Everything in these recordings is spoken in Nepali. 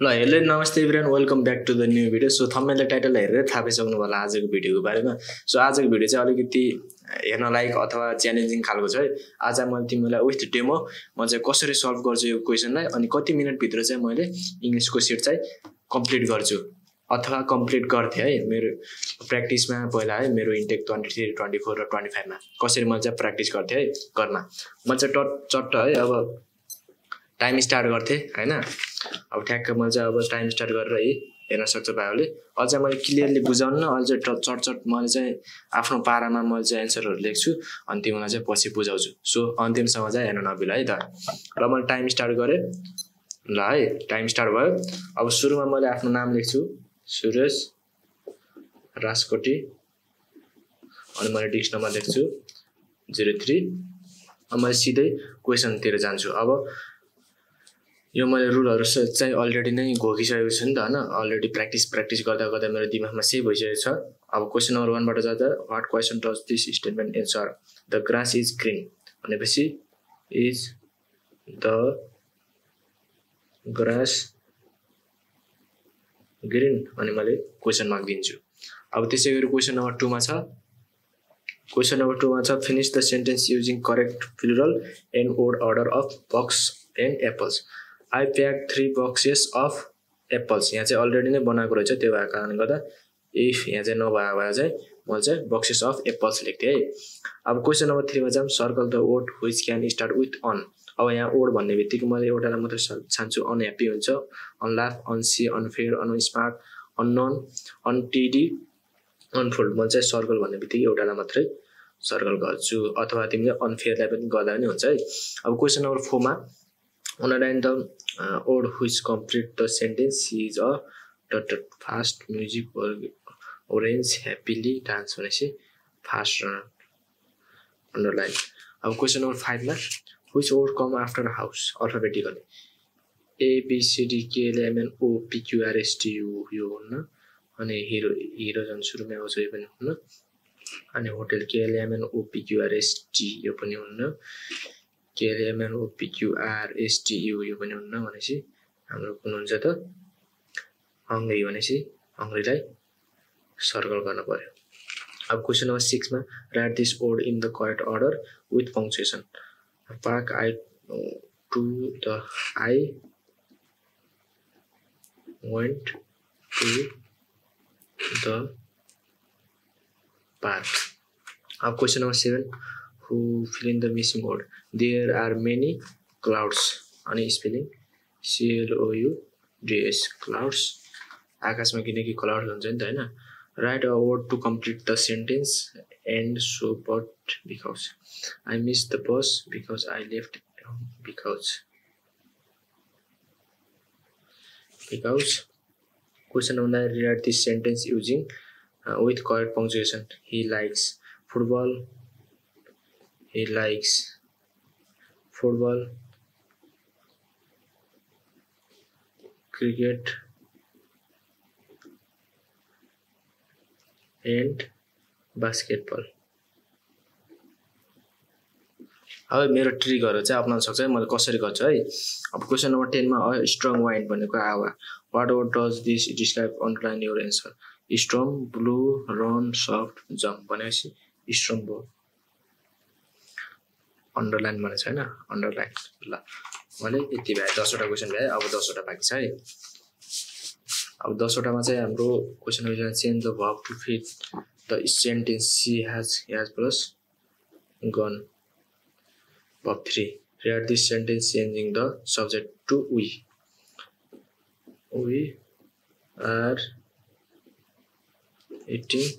ल हेलो नमस्ते everyone welcome back to the new video. So thumbnail title हेरेर थाहा पाइसक्नु होला आजको भिडियोको बारेमा। सो आजको भिडियो चाहिँ अलिकति हेर्न लायक अथवा च्यालेन्जिङ खालको छ है। आज मैले तिमीलाई विथ डेमो म चाहिँ कसरी सल्भ गर्छु यो क्वेसनलाई अनि कति मिनेटभित्र चाहिँ मैले इङ्ग्लिसको सिट चाहिँ कम्प्लिट गर्छु अथवा कम्प्लिट गर्थेँ है। मेरो प्र्याक्टिसमा पहिला है मेरो इन्टेक 23, 24 र 25 मा कसरी मैले चाहिँ प्र्याक्टिस गर्थेँ है घरमा। म चाहिँ चट्ट है अब टाइम स्टार्ट गर्थेँ हैन। अब ठ्याक्क मैले चाहिँ अब टाइम स्टार्ट गरेर है हेर्न सक्छ भाइहरूले। अझ मैले क्लियरली बुझाउन अझ चट मैले चाहिँ आफ्नो पारामा मैले चाहिँ एन्सरहरू लेख्छु अनि तिमीलाई चाहिँ पछि बुझाउँछु। सो अन्तिमसम्म चाहिँ हेर्न नबिल है त। र मैले टाइम स्टार्ट गरेँ। ल है टाइम स्टार्ट भयो। अब सुरुमा मैले आफ्नो नाम लेख्छु सुरेश राजकोटी अनि मैले डिस्क नम्बर लेख्छु 03। अब मैले सिधै क्वेसनतिर जान्छु। अब यो मैले रुलहरु चाहिँ अलरेडी नै घोकिसकेको छु नि त हैन। अलरेडी प्र्याक्टिस गर्दा गर्दा मेरो दिमागमा सेभ भइसकेको छ। अब क्वेसन नम्बर 1 बाट जाँदा what question does this statement answer the grass is green भनेपछि इज द ग्रास ग्रीन अनि मैले क्वेसन मार्क दिन्छु। अब त्यसैगरी क्वेसन नम्बर 2 मा छ। क्वेसन नम्बर 2 मा छ finish the sentence using correct plural and odd order of box and apples. I packed 3 boxes of apples। यहाँ चाहिँ अलरेडी नै बनाएको रहेछ त्यो भएको कारणले गर्दा इफ यहाँ चाहिँ नभए भए चाहिँ मैले चाहिँ बक्सेस अफ एप्पल्स लेख्थेँ है। अब क्वेसन नम्बर 3 मा चाहिँ circle the word which can start with an. अब यहाँ वर्ड भन्ने बित्तिकै मैले एउटालाई मात्र छान्छु। अनह्याप्पी हुन्छ, अनलाफ, अनसी, अनफेयर, अनस्मार्ट, अननोन, अनटिडी, अनफोल्ड। मैले चाहिँ सर्कल भन्ने बित्तिकै एउटालाई मात्रै सर्कल गर्छु अथवा तिमीले अनफेयरलाई पनि गर्दा पनि हुन्छ है। अब क्वेसन नम्बर 4 मा underline the word which complete the sentence. He is a fast music orange happily dance भनेपछि fast runner underline। अब क्वेसन नम्बर 5 मा which word come after house alphabetically A B C D K L M N O P Q R S T U यो हुन्न अनि हिरो जन सुरुमै आउँछ यो पनि हुन्न अनि hotel K L M N O P Q R S T यो पनि हुन्न KLMNOPQRSTU यो पनि हुन्न भनेपछि हाम्रो कुन हुन्छ त हंग्री भनेपछि हंग्रीलाई सर्कल गर्न पर्यो। अब क्वेसन नम्बर 6 मा write this word in the correct order with punctuation. Park I to the I went to the park. अब question number 7 who fill in the missing word there are many clouds अनि स्पेलिङ CLOUDS clouds आकाशमा किनकि क्लाउड्स हुन्छ नि त हैन। Write a word to complete the sentence and so but because I miss the bus because I left because question number 9 write this sentence using with correct punctuation. he likes football he likes football cricket and basketball। अब मेरो ट्रिकहरु चाहिँ अपनाउन सक्छ है मैले कसरी गर्छु है। अब क्वेसन नम्बर 10 मा स्ट्रङ वाइन्ड भनेको आवा what word does this describe underline your answer strong blue run soft jump भनेपछि स्ट्रङ भयो अन्डरलाइन भने छैन अन्डरलाइन। ल मैले यति भए 10 वटा क्वेसन भए अब 10 वटा बाँकी छ है। अब 10 वटामा चाहिँ हाम्रो question number change the verb to fit the sentence she has plus gone. verb 3 write this sentence changing the subject to we are eating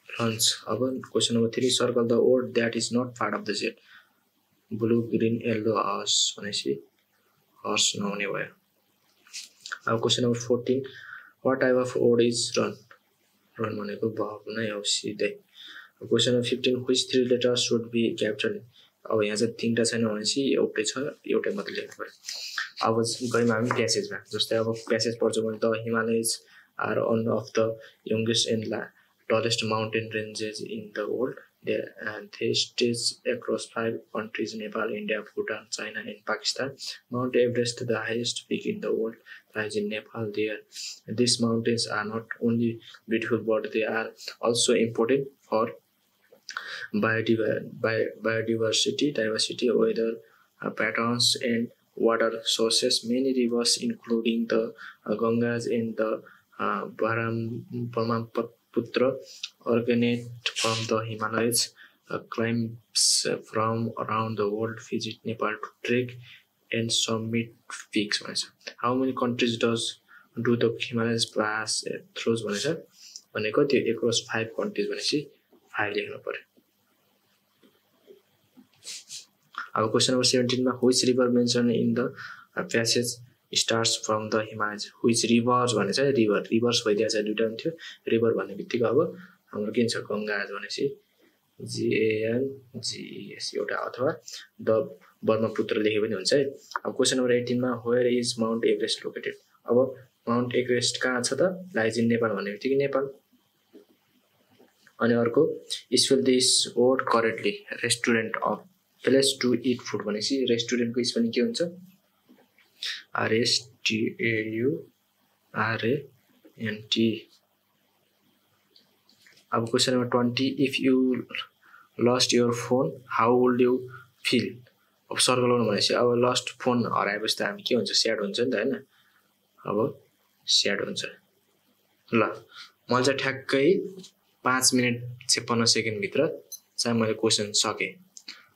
lunch। अब question number 3 circle the word that is not part of the set blue green yellow horse भनेपछि हर्स नहुने भयो। अब question number 14 what type of word is run run भनेको verb नै हो सिधै। Question number 15 which 3 letters should be captured. अब यहाँ चाहिँ तीनटा छैन भनेपछि एउटै छ एउटै मात्र लेख्नु पर्यो। अब गयौँ हामी प्यासेजमा जस्तै अब प्यासेज पढ्छौँ भने the Himalayas are one of the youngest and tallest mountain ranges in the world They stretch across 5 countries: Nepal, India, Bhutan, China, and Pakistan. Mount Everest, the highest peak in the world, lies in Nepal. These mountains are not only beautiful, but they are also important for diversity, weather patterns, and water sources. Many rivers, including the Ganges and the Brahmaputra, originate from the Himalayas. Climbs from around the world visit Nepal to trek and summit peaks. How many countries do the Himalayas pass through? भनेको त्यो across 5 countries भनेपछि 5 लेख्नु पर्यो. अब क्वेशन नम्बर 17 मा which river mentioned in the passage starts from the Himalayas? Which rivers भने चाहिँ rivers भइदिएको छ दुईटा हुन्थ्यो. रिभर भन्ने बित्तिकै अब हाम्रो के छ गंगा भनेपछि GANGES एउटा अथवा द ब्रह्मपुत्र लेखे पनि हुन्छ है. अब क्वेशन नम्बर 18 मा where is Mount Everest located? अब माउन्ट एभरेस्ट कहाँ छ त? लाइज इन नेपाल भन्ने बित्तिकै नेपाल. अनि अर्को spell this word correctly. Restaurant of place to eat food भनेपछि रेस्टुरेन्टको स्पेलिङ के हुन्छ? RESTAURANT. अब question number 20 if you lost your phone how would you feel? अब सर्कल गर्नु भनेपछि अब लस्ट फोन हराएपछि त हामी के हुन्छ? स्याड हुन्छ नि त हैन. अब स्याड हुन्छ. ल मैले चाहिँ ठ्याक्कै 5 मिनेट 56 सेकेन्ड भित्र चाहिँ मैले क्वेशन सके.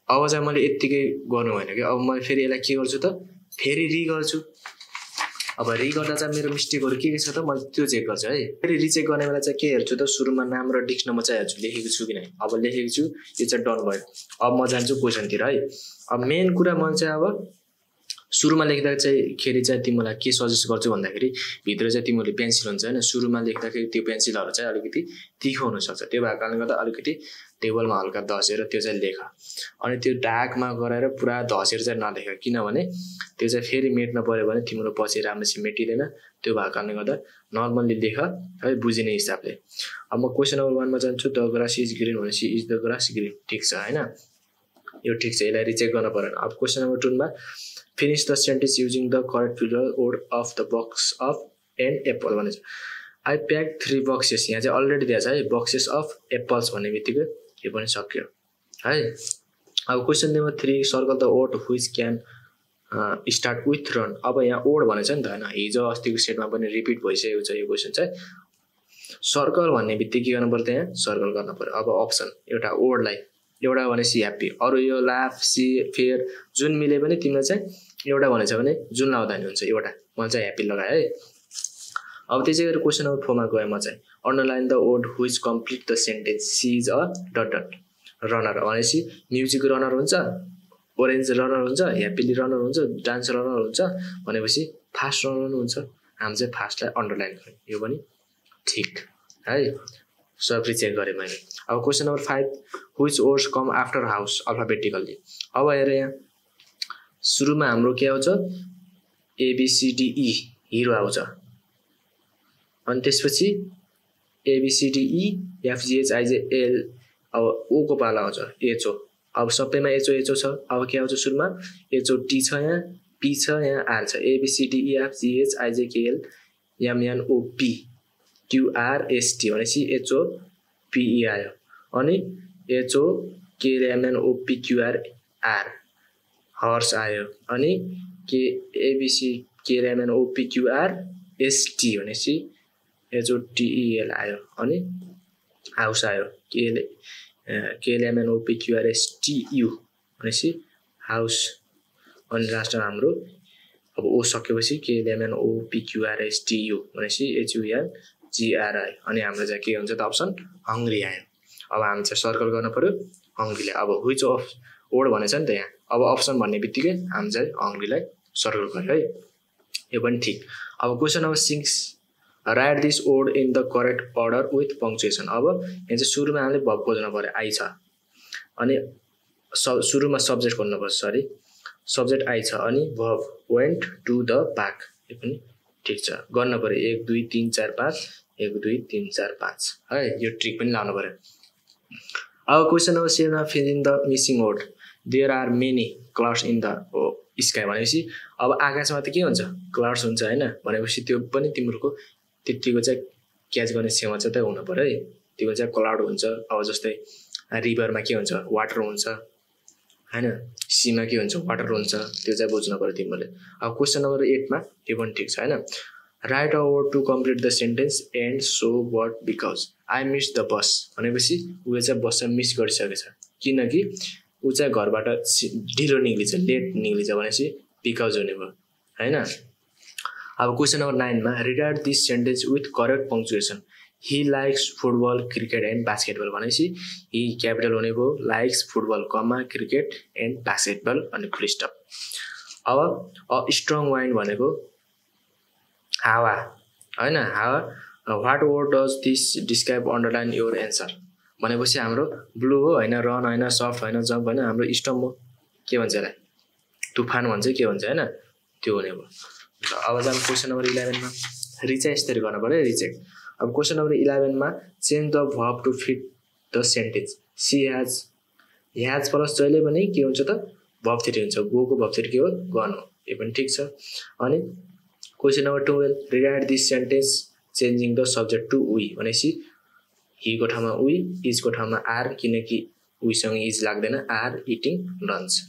अब चाहिँ मैले यतिकै गर्नु भएन कि. अब मैले फेरि यसलाई के गर्छु त? फेरि रि गर्छु. अब रि गर्दा चाहिँ मेरो मिस्टेकहरु के छ त मैले त्यो चेक गर्छु है. फेरि रिचेक गर्ने बेला चाहिँ के हेर्छु त? सुरुमा नाम र डिस्क नम्बर चाहिँ हेर्छु लेखेको छु कि नै. अब लेखेको छु, यो चाहिँ डन भयो. अब म जान्छु क्वेशनतिर है. अब मेन कुरा मैले चाहिँ अब सुरुमा लेख्दा चाहिँ खेरि चाहिँ तिमीलाई के सजेस्ट गर्छु भन्दाखेरि भित्र चाहिँ तिमीले पेन्सिल हुन्छ हैन. सुरुमा लेख्दाखेरि त्यो पेन्सिलहरु चाहिँ अलिकति तीखो हुन सक्छ. त्यो भएको कारणले गर्दा अलिकति टेबलमा हल्का धसेर त्यो चाहिँ लेख. अनि त्यो डार्कमा गराएर पुरा धसेर चाहिँ नलेख. किनभने त्यो चाहिँ फेरि मेट्न पर्यो भने तिम्रो पछि राम्रोसँग मेटिदैन. त्यो भएको कारणले गर्दा नर्मली लेख है बुझिने हिसाबले. अब म क्वेशन नम्बर 1 मा जान्छु. द ग्रास इज ग्रीन भनेपछि इज द ग्रास ग्रीन. ठीक छ हैन. यो ठीक छ. यसलाई रिचेक गर्न पर्दैन. अब क्वेशन नम्बर 2 मा finish the sentence using the correct plural word of the box of an apple भनेछ. I packed 3 boxes. यहाँ चाहिँ अलरेडी दिएको छ है boxes of apples भन्ने बित्तिकै यो पनि सक्यो है. अब question number 3 circle the word which can start with run. अब यहाँ word भनेछ नि त हैन. हिजो अस्तिको सेटमा पनि रिपिट भइसकेको छ यो क्वेशन चाहिँ. सर्कल भन्ने बित्तिकै के गर्नु पर्छ? यहाँ सर्कल गर्न पर्यो. अब अप्सन एउटा वर्डलाई एउटा भनेपछि ह्याप्पी, अरु यो लाफ, सी, फेयर जुन मिले पनि तिमीले चाहिँ एउटा भनेछ भने जुन लाउँदा नि हुन्छ एउटा. मैले चाहिँ ह्याप्पी लगाए है. अब त्यसै गरी क्वेशन नम्बर 4 मा गए म चाहिँ underline the word which complete the sentence. She is a dot dot runner भनेपछि म्युजिक रनर हुन्छ, ओरेन्ज रनर हुन्छ, ह्याप्पीली रनर हुन्छ, डान्स रनर हुन्छ भनेपछि फास्ट रनर हुन्छ. हामी चाहिँ फास्टलाई अन्डरलाइन गर्यौं. यो पनि ठीक है. सब रिचेक गरे मैले. अब question number 5 which words come after house alphabetically. अब हेर यहाँ सुरुमा हाम्रो के आउँछ? ABCDE हिरो आउँछ. अनि त्यसपछि ABCDE FGHIJL अब O को पाला आउँछ HO. अब सबैमा HO छ. अब के आउँछ सुरुमा? HOT छ, यहाँ P छ, यहाँ R छ. ABCDE FGHIJKL MNOP QRST भनेपछि HOPE आयो. अनि HOKLMNOPQR हर्स आयो. अनि ABCKLMNOPQR ST भनेपछि HOTEL आयो. अनि हाउस आयो. KLMNOPQR STU भनेपछि हाउस. अनि लास्टमा हाम्रो अब O सकेपछि KLMNOPQR STU भनेपछि HUNGR आयो. अनि हाम्रो चाहिँ के हुन्छ त अप्सन हंग्री आयो. अब हामी चाहिँ सर्कल गर्न पर्यो हंग्रीले. अब व्हिच अफ वर्ड भनेछ नि त यहाँ. अब अप्सन भन्ने बित्तिकै हामी चाहिँ हंग्रीलाई सर्कल गर्यो है. यो पनि ठीक. अब question number 6 write this word in the correct order with punctuation. अब यहाँ चाहिँ सुरुमा हामीले भर्ब खोज्नु पर्यो. आई छ. अनि सुरुमा सब्जेक्ट खोज्नु पर्छ. सरी सब्जेक्ट आई छ. अनि verb went to the park. यो पनि ठीक छ. गर्न पर्यो 1 2 3 4 5 1 2 3 4 5 है. यो ट्रिक पनि लाउनु पर्यो. अब question number 7 fill in the missing word there are many clouds in the sky भनेपछि अब आकाशमा त के हुन्छ क्लाउड्स हुन्छ हैन भनेपछि त्यो पनि तिम्रो त्यतिको चाहिँ क्याच गर्ने क्षमता त हुनु पर्यो है त्यो चाहिँ क्लाउड हुन्छ अब जस्तै रिभरमा के हुन्छ वाटर हुन्छ हैन सीमा के हुन्छ वाटर हुन्छ त्यो चाहिँ बुझ्नु पर्यो तिमीले अब क्वेसन नम्बर 8 मा यो पनि ठीक छ हैन write a word to complete the sentence and so what because I miss the bus भनेपछि उले चाहिँ बस मिस गरिसकेछ किनकि उ चाहिँ घरबाट ढिलो निक्लिन्छ लेट निक्लिन्छ भनेपछि बिकज हुने भयो हैन अब क्वेसन नम्बर 9 मा rewrite this sentence with correct punctuation he likes football cricket and basketball भनेपछि ही क्यापिटल हुने भयो likes football comma cricket and basketball अनि फुल स्टप अब अ स्ट्रङ वाइन भनेको हावा हैन हावा what word does this describe underline your answer भनेपछि हाम्रो ब्लू हो हैन रन हैन सफ्ट हैन जम्प हैन हाम्रो स्टम हो के भन्छ यसलाई तुफान भन्छ के भन्छ हैन त्यो हुने भयो अब जाम क्वेसन नम्बर 11 मा रिचेक यसरी गर्न पर्यो रिचेक अब क्वेसन नम्बर 11 मा change the verb to fit the sentence she has plus जहिले पनि के हुन्छ त वर्ब 3 हुन्छ गो को वर्ब 3 के हो गन हो यो पनि ठीक छ अनि question number 12 rewrite this sentence changing the subject to we भनेपछि ही को ठाउँमा वी इज को ठाउँमा आर किनकि वी सँग इज लाग्दैन are eating lunch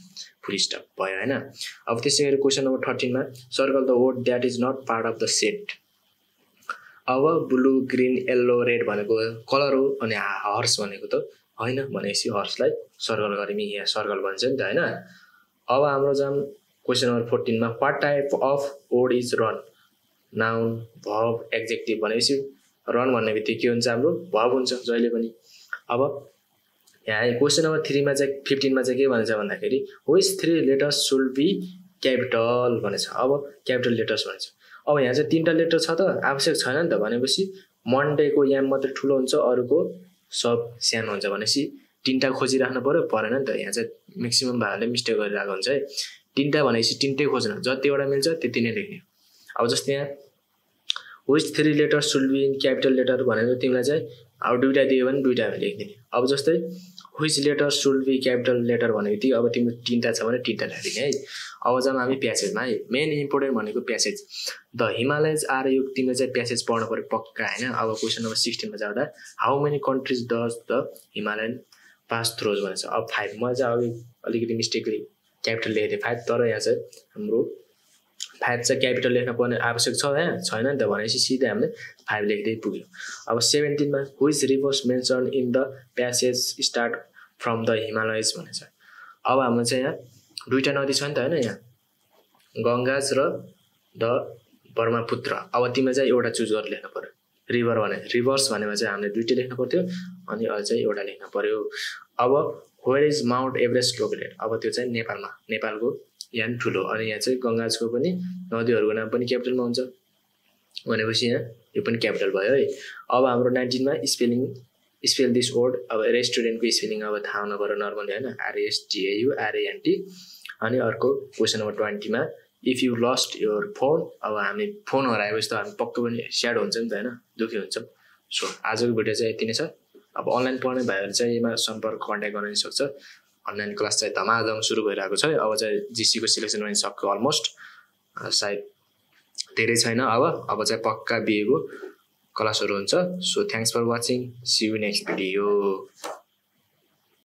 full stop भयो हैन अब त्यसैगरी क्वेसन नम्बर 13 मा circle the word that is not part of the set अब ब्लू ग्रीन येलो रेड भनेको कलर हो अनि हर्स भनेको त हैन भनेपछि हर्सलाई सर्कल गरेमी यहाँ सर्कल भन्छ नि त हैन अब हाम्रो जाम क्वेसन नम्बर 14 मा what type of word is run noun verb adjective भनेपछि रन भन्ने बित्तिकै के हुन्छ हाम्रो भर्ब हुन्छ जहिले पनि अब यहाँ क्वेसन नम्बर 3 मा चाहिँ 15 मा चाहिँ के भन्छ भन्दाखेरि which 3 letters should be capital भनेछ अब क्यापिटल लेटर्स भन्छ अब यहाँ चाहिँ 3टा लेटर छ त आवश्यक छैन नि त भनेपछि मन्डेको याम मात्र ठुलो हुन्छ अरुको सब सानो हुन्छ भनेपछि 3टा खोजिराख्नु पर्यो परेन नि त यहाँ चाहिँ म्याक्सिमम भागले मिस्टेक गरिरहेको हुन्छ है 3टा भनेपछि 3टै खोज्नु जतिवटा मिल्छ त्यति नै लेख्ने अब जस्तै यहाँ which 3 letters should be in capital letter भनेर तिमीलाई चाहिँ अब दुईटा दियो भने दुईटा लेखिदिने अब जस्तै which letters should be capital letter भनेको अब तिम्रो 3टा छ भने 3टा लेखिदिने है अब जाम हामी प्यासेजमा है मेन इम्पोर्टेन्ट भनेको प्यासेज द हिमालयज आर यो तिमीले चाहिँ प्यासेज पढ्नु पर्यो पक्का हैन अब क्वेसन नम्बर 16 मा जाँदा how many countries does the Himalayan pass throws भनेछ अब 5 म चाहिँ अलिकति मिस्टेकली क्यापिटल लेखेथे 5 तर यहाँ चाहिँ हाम्रो 5 चाहिँ क्यापिटल लेख्न पर्ने आवश्यक छ हैन छैन नि त भनेपछि सिधै हामीले 5 लेख्दै पुग्यो अब 17 मा which rivers mention in the passage start from the Himalayas भनेछ अब हाम्रो चाहिँ यहाँ दुईटा नदी छ नि त हैन यहाँ गंगाज र द ब्रह्मपुत्र अब तिमीले चाहिँ एउटा चुज गरेर लेख्न पर्यो रिभर भने रिभर्स भनेमा चाहिँ हामीले दुईटा लेख्न पर्थ्यो अनि अझ चाहिँ एउटा लेख्न पर्यो अब where is Mount Everest located अब त्यो चाहिँ नेपालमा नेपालको यहाँ ठुलो अनि यहाँ चाहिँ गंगाजको पनि नदीहरुको नाम पनि क्यापिटलमा हुन्छ भनेपछि यहाँ यो पनि क्यापिटल भयो है अब हाम्रो 19 मा स्पेल दिस वर्ड अब रेस्टुरेन्टको स्पेलिङ अब थाहा हुनु पर्यो नर्मली हैन RESTAURANT अनि अर्को क्वेसन नम्बर 20 मा if you lost your phone अब हामी फोन हराएपछि त हामी पक्कै पनि स्याड हुन्छ नि त हैन दुखी हुन्छ सो आजको भिडियो चाहिँ यति नै छ अब अनलाइन पढ्ने भाइहरु चाहिँ यसमा सम्पर्क कन्ट्याक्ट गर्न सक्छ अनलाइन क्लास चाहिँ धमाधम सुरु भइरहेको छ अब चाहिँ जीसी को सिलेक्सन पनि सक्यो अलमोस्ट सायद धेरै छैन अब चाहिँ पक्का बिएको क्लासहरु हुन्छ so thanks for watching see you next video